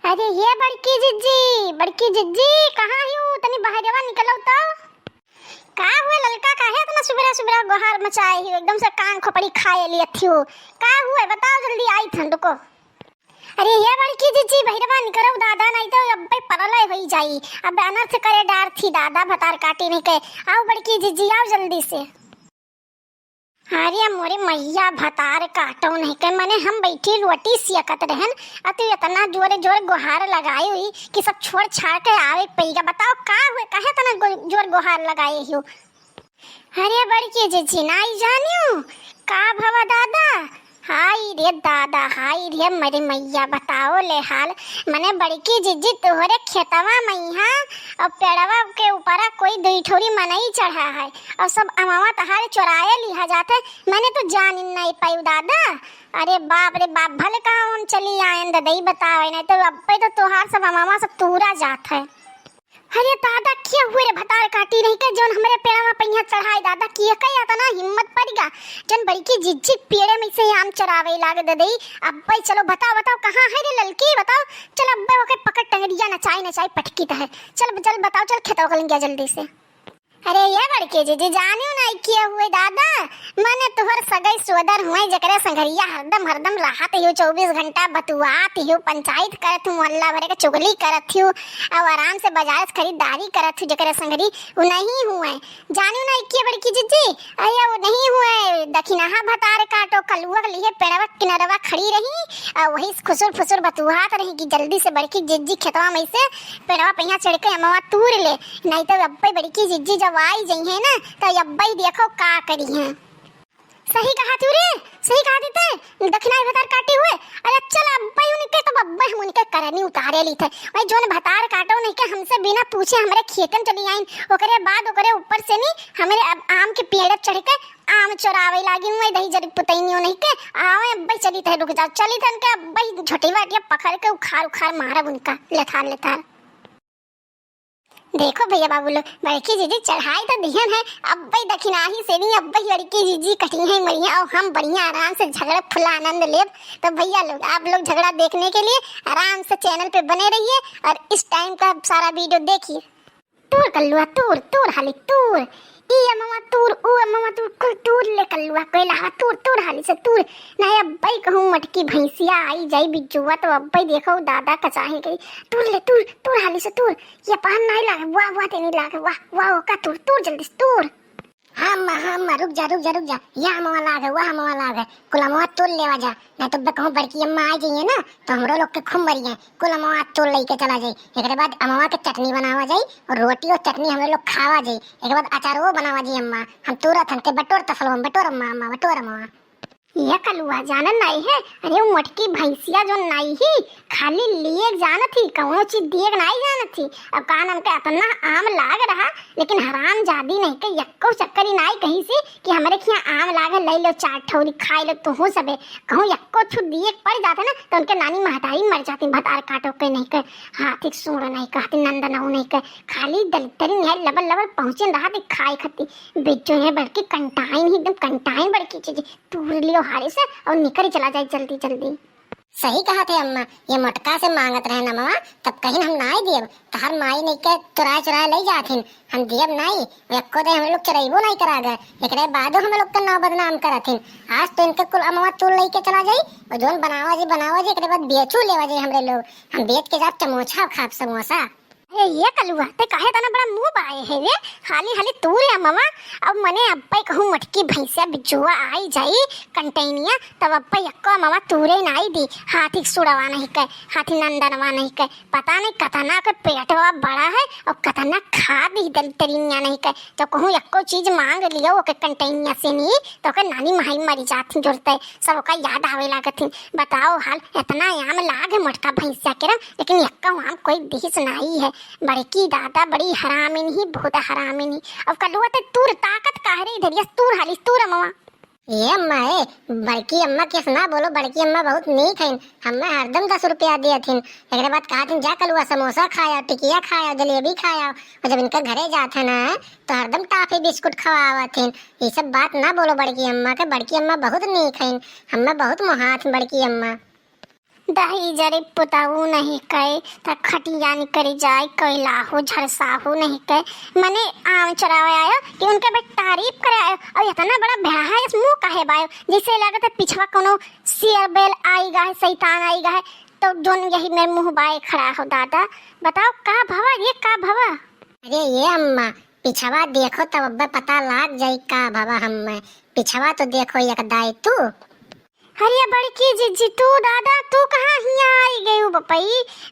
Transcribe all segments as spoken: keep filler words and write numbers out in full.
अरे ये बड़की जिज्जी, बड़की जिज्जी, कहाँ हियो? तनी बहरवा निकलो तो। का हुए ललका, काहे इतना सुबेरे सुबेरे गोहार मचाए हियो? एकदम से कान खोपड़ी खाए लियत हियो। का हुए बताओ जल्दी, आई थन रुको। अरे ये बड़की जिज्जी, बहरवा निकलो दादा, नहीं तो अब्बे परलय होई जाई। अब अनर्थ करे डार थी दादा, भतार काटी नहीं के। आओ बड़की जिज्जी, आओ जल्दी से। अरे मोरे मैया, भतार काटो नहीं के, मने हम बैठी रोटी सियकत रहन, आ तू इतना जोरे जोरे गोहार लगाई हुई कि सब छोड़ छाड़ के आवे पैगा। बताओ का हुए, काहे इतना गो-, जोर गोहार लगाए हियो? अरे बड़की जिज्जी, नाई जानियो का भवा दादा? हाय रे दादा, हाय रे मोरे मैया, बताओ ले हाल। मने बड़की जिज्जी, तोहरे खेतवा मइहा और पेड़वा के ऊपरा कोई दुई ठोरी मनई चढ़ा है और सब अमवा तहारे चोराए लिहा जात है। मने तो जान नहीं पाई दादा। अरे बाप रे बाप, भले कहाँ हम चली आयन ददई बतावे, नहीं तो अब्बे तो तोहार सब अमवा सब तूरा जात है। अरे दादा, किया हुए रे भतार काटी नहीं के, जौन हमरे पेड़वा पहिया चढ़ाए दादा, किया का इतना हिम्मत पड़िगा, जौन बड़की जिज्जी पेड़े में से आम चरावे लाग ददई। अब्बे चलो बताओ, बताओ कहाँ है रे ललकी, बताओ। चल अब्बे ओके पकड़ टंगड़िया नचाई नचाई पटकी त है। चल चल बताओ, चल खेतवा कलंगिया जल्दी से। अरे ये बड़की जिज्जी, जानियो ना किया हुए दादा, मने तुहर सगई सोदर हुए, जकरे संघरिया हरदम हरदम रहत हियो, चउबीस घंटा बतुआत हियो, पंचायत करत हियो, मोहल्ला भरे के चुगली करत हियो, और आराम से बाजार से खरीदारी करत हियो, जकरे संघरी उ नहीं हुए। जानियो ना किया बड़की जिज्जी, अरे उ नहीं हुए, दखिनहा भतार काटो कलुआ के लिए पेड़वा किनरवा खड़ी रही, और वही खुसुर फुसुर बतुआत रही कि जल्दी से बड़की जिज्जी खेतवा में से पेड़वा पहिया चढ़ के अमवा तूर ले, नहीं तो अब्बे बड़की जिज्जी जब आई जइहैं ना, तो अब्बे ही देखो का करिहैं। सही कहा तू रे, सही कहा देते, दखिनाई भतार काटी हुए। अरे चल अब्बे उनके, तब अब्बे हम उनके करनी उतारे ली थे। वही जोन भतार काटो नहीं के हमसे बिना पूछे हमरे खेते में चली आइन, ओकरे बाद ओकरे ऊपर से नहीं हमरे अब आम के पेड़ चढ़ के आम चोरावे लागिन, वही दही जरी पुतैनियो नहीं के। आवे अब्बे चली थे, रुक जाओ, चली थे उनके अब्बे झोटी बाटिया पकड़ के उखाड़ उखाड़ मारब उनका लेथार लेथार। देखो भैया बाबू लोग, बड़की जिज्जी चढ़ाई तो दिहन है, अब्बे दखिनाही से नहीं, अब्बे बड़की जिज्जी कटिहैं मरिहैं, और हम बढ़िया आराम से झगड़ा फुल आनंद लेब। तो भैया लोग, आप लोग झगड़ा देखने के लिए आराम से चैनल पे बने रहिए और इस टाइम का सारा वीडियो देखिए। तूर कल्लुआ, तूर, तूर हाली, तूर। ई अमवा तूर, ऊ अमवा तूर, कुल तूर ले कल्लुआ, कोई लावा तूर, तूर हाली से तूर। नहीं अब्बे कहूँ मोटकी भैंसिया आई जाई बिज्जुआ, तो अब्बे देखो दादा कचाही गई। तूर ले, तूर, तूर हाली से तूर। ये पान नहीं लागे, वाह, वाह, तेनी लागे, वाह, वाह, ओका तूर, तूर, जल्दी से तूर। हाँ अम्मा, हाँ अम्मा, रुक जा, रुक जा, रुक जा। या अमवा लागे, वाह, अमवा लागे। कुल अमवा तूर लेवा जा, नहीं तो बे कहूँ बड़की अम्मा आ जाइए ना, तो हमरो लोग के खूब मरिए। कुल अमवा तूर लेके चला जाई, एकरे बाद अमवा के चटनी बनावा जाई और रोटी और चटनी हमरे लोग खावा जाई। एक बाद अचारो बनावा जाई अम्मा, हम तूरत हन के बटोर तसलो, हम बटोर अम्मा, अम्मा, बटोर अमवा। ये कलुआ जानत नाई है, अरे वो मोटकी भैंसिया जो नाई ही, खाली लिए जानत ही, कौनो चीज दिए के नाई जानत ही। अब कान हमके अतना आम लाग रहा, लेकिन हराम जादी नहीं के यक्को चक्करी नाई कहीं से कि हमरे खिया आम लाग है, ले लो चार ठौरी खाए लो तुहू सबे। कहूँ यक्को छू दिए के पड़ जाते ना, तो उनके नानी महतारी मर जाती, भतार काटो के नहीं के, हाथी सूंड नहीं कहती, नंदनऊ नहीं के, खाली दलितरी नहीं लबर लबर पहुँचे रहा थे खाए खती। बिज्जो है बड़की कंटाइन ही, एकदम कंटाइन बड़की चीज। तूर लियो हारे से और निकल चला जाए जल्दी जल्दी। सही कहा थे अम्मा, ये मोटका से मांगत रहे नमवा, तब कहीं हम नाई दियब, तहर माई नहीं के चुराए चुराए ले जाथिन, हम दियब नाई, एको दे हम लोग चुराइबो नहीं करा गए, एकरे बादो हम लोग का नाव बदनाम करथिन। आज तो इनके कुल अमवा तूर लेके चला जाई, और जोन बनावा जी बनावा जी, एकरे बाद बेचू लेवा जाई हमरे लोग, हम बेच के जाब समोसा खाब समोसा। अरे ये कलुआ, ते काहे तना बड़ा मुंह बाए है रे? हाली हाली तूर अमवा। अब मने अब्बे कहूँ मोटकी भैंसिया बिज्जुआ आई जाई कंटैनिया, तब अब्बे यक्को अमवा तूरे नाई दी। हाथी सुड़वा नहीं के, हाथी नंदनवा नहीं के, पता नहीं कतना के पेटवा बड़ा है और कतना खा दी दलितरिनिया नहीं के। तो कहूँ यक्को चीज मांग लियो ओके कंटैनिया से नहीं, तो ओके नानी माई मरी जाती जुरते, सब ओका याद आवे लागत ही। बताओ हाल, इतना आम लाग है मोटका भैंसिया के रम, लेकिन यक्को आम कोई दिस नाई है। बड़की दादा बड़ी हरामिन ही, बहुत हरामिन ही। अब कलुआ ते तूर ताकत काहे रे इधर, यस तूर हाली, तूर अमवा। ए अम्मा, ए, बड़की अम्मा के ना बोलो, बड़की अम्मा बहुत नीक हइन, हमें हरदम दस रुपया दियत हिन। एकरे बाद कहत हिन, "जा कलुआ समोसा खाया, टिकिया खाया, जलेबी खाया।" और जब इनका घरे जात है ना, तो हरदम टाफी बिस्कुट खवावत हिन। ये सब बात ना बोलो बड़की अम्मा के, बड़की अम्मा बहुत नीक हइन, हमें बहुत मोहात हिन बड़की अम्मा। दहिजरे पुतऊ नहीं कहे, त खटिया निकरी जाए, कैलाहू झरसाहू नहीं कहे। मने आम चोरावे आयो कि उनके बे तारीफ करे आयो, और इतना बड़ा बेड़ा है इस मुँह काहे बायो, जैसे लागत है पिछवा कोनो सियर बैल आई गा है, शैतान आई गा है, तो जोन यही मेरे मुँह बाए खड़ा हो दादा। बताओ का भवा, ये का भवा? अरे ये अम्मा, पिछवा देखो तब अब्बे पता लाग जाई का भवा हम्मे। पिछवा तो देखो एक दाई तू। अरे बड़की जिज्जी, तू दादा, तू कहाँ हियाँ आई गई हो बपई?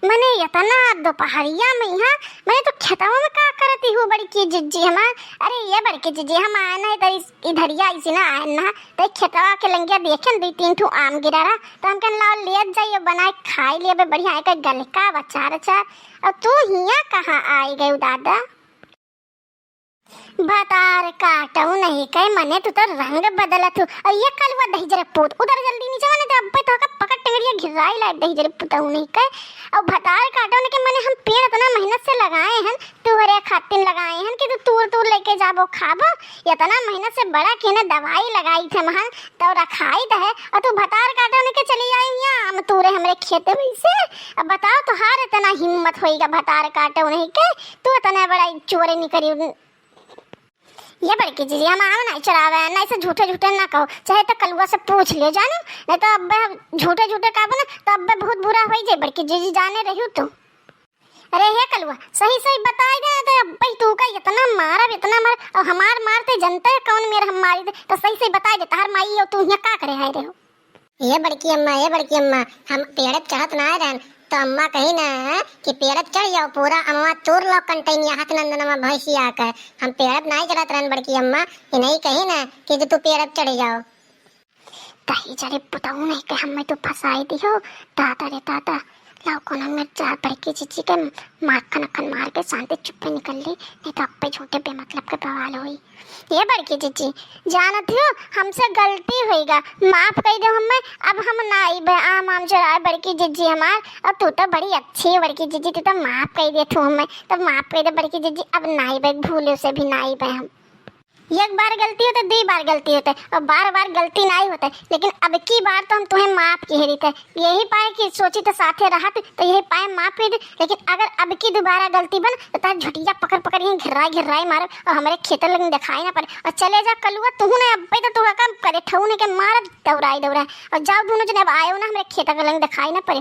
मने इतना दोपहरिया में यहाँ, मने तो खेतवा में का करती हूँ बड़की जिज्जी हमार? अरे ये बड़की जिज्जी, हम आए ना इधर इस-, इधरिया इसी ना आए ना, तो खेतवा के लंगिया देखे न दुई तीन ठू आम गिरा रहा, तो हम कहन लाओ ले जाइए बनाए खाई लिए बढ़िया एक गलका बचार अचार। और तू हियाँ कहाँ आई गई दादा? भतार काटऊ नहीं कहे, मने तू तो रंग बदलत हूँ। और ये कलुआ दहिजरे पूत, उधर जल्दी नीचे मने तो अब्बे तो का पकड़ टंगड़िया घिराई लाए दहिजरे पुतऊ नहीं कहे। और भतार काटऊ नहीं के मने हम पेड़ इतना मेहनत से लगाए हैं, तुहरे खातिर लगाए हैं कि तू तूर तूर लेके जाबो खाबो। इतना मेहनत से बड़ा किने दवाई लगाई थे महन, तो रखाई दहे, और तू भतार काटऊ नहीं के चली आई यहाँ आम तूरे हमरे खेत में से। अब बताओ तोहार इतना हिम्मत होइगा भतार काटऊ नहीं के, तू इतना बड़ा चोरे निकरी। ये बड़की जिज्जी, हम आम नहीं चुरावे, नहीं से झूठे झूठे ना कहो, चाहे तो कलुआ से पूछ लियो जाने, नहीं तो अब्बे हम झूठे झूठे कहबो ना, तो अब्बे बहुत बुरा होई जाए बड़की जिज्जी, जाने रहियो तू। अरे हे कलुआ, सही सही बताई दे, तो अब्बे तू का इतना मारब, इतना मार, और हमार मारते जनते है कौन मेर हम मारी दे, तो सही सही बताई दे, तहार माई और तू यहाँ का करे आए रहे हो? ए बड़की अम्मा, ए बड़की अम्मा, हम पेड़ पे चढ़त ना रहन, तो अम्मा कही ना कि पेड़ पे चढ़ जाओ, पूरा अमवा तूर लो, कंटैनिया हाथ नंदनमा भैंसिया के। हम पेड़ पे नहीं चढ़त रहन बड़की अम्मा, इन्हीं कही ना कि जो तू पेड़ पे चढ़ जाओ। दहिजरे पुतऊ नहीं के हमें तो फंसाई दियो, दादा रे दादा। लाओ कोनो मेर जा बड़की जिज्जी के माखन अखन मार के शांति चुप्पे निकल ली, नहीं तो अब्बे झूठे बेमतलब के बवाल होई। ये बड़की जिज्जी, जानत हो, हमसे गलती होइगा, माफ कई दो हमें, अब हम ना आइबे आम आम चोराए बड़की जिज्जी हमार। और तू तो बड़ी अच्छी है बड़की जिज्जी, तू तो माफ कई दे तू हमें, तो माफ कई दे बड़की जिज्जी, अब ना आइबे, भूले से भी ना आइबे हम। एक बार गलती होते, दुई बार गलती होते, और बार बार गलती ना ही होते, लेकिन अब की बार तो हम तुम्हें माफ किहे देते। यही पाए कि सोची तो साथे रहत, तो यही पाए माफ कर दे। लेकिन अगर अब की दोबारा गलती बन, तो तार झुटिया पकड़ पकड़ यहीं घिर्राई घिर्राई मारब और हमरे खेतन लगिन दिखाई ना पड़े। और चले जा कलुआ, तू ना अब्बे तो तू का करे ठऊ ने के मारब दौड़ाई दौड़ाई। और जाओ दोनों जने, अब आयो ना हमरे खेतन लगिन दिखाई ना पड़े।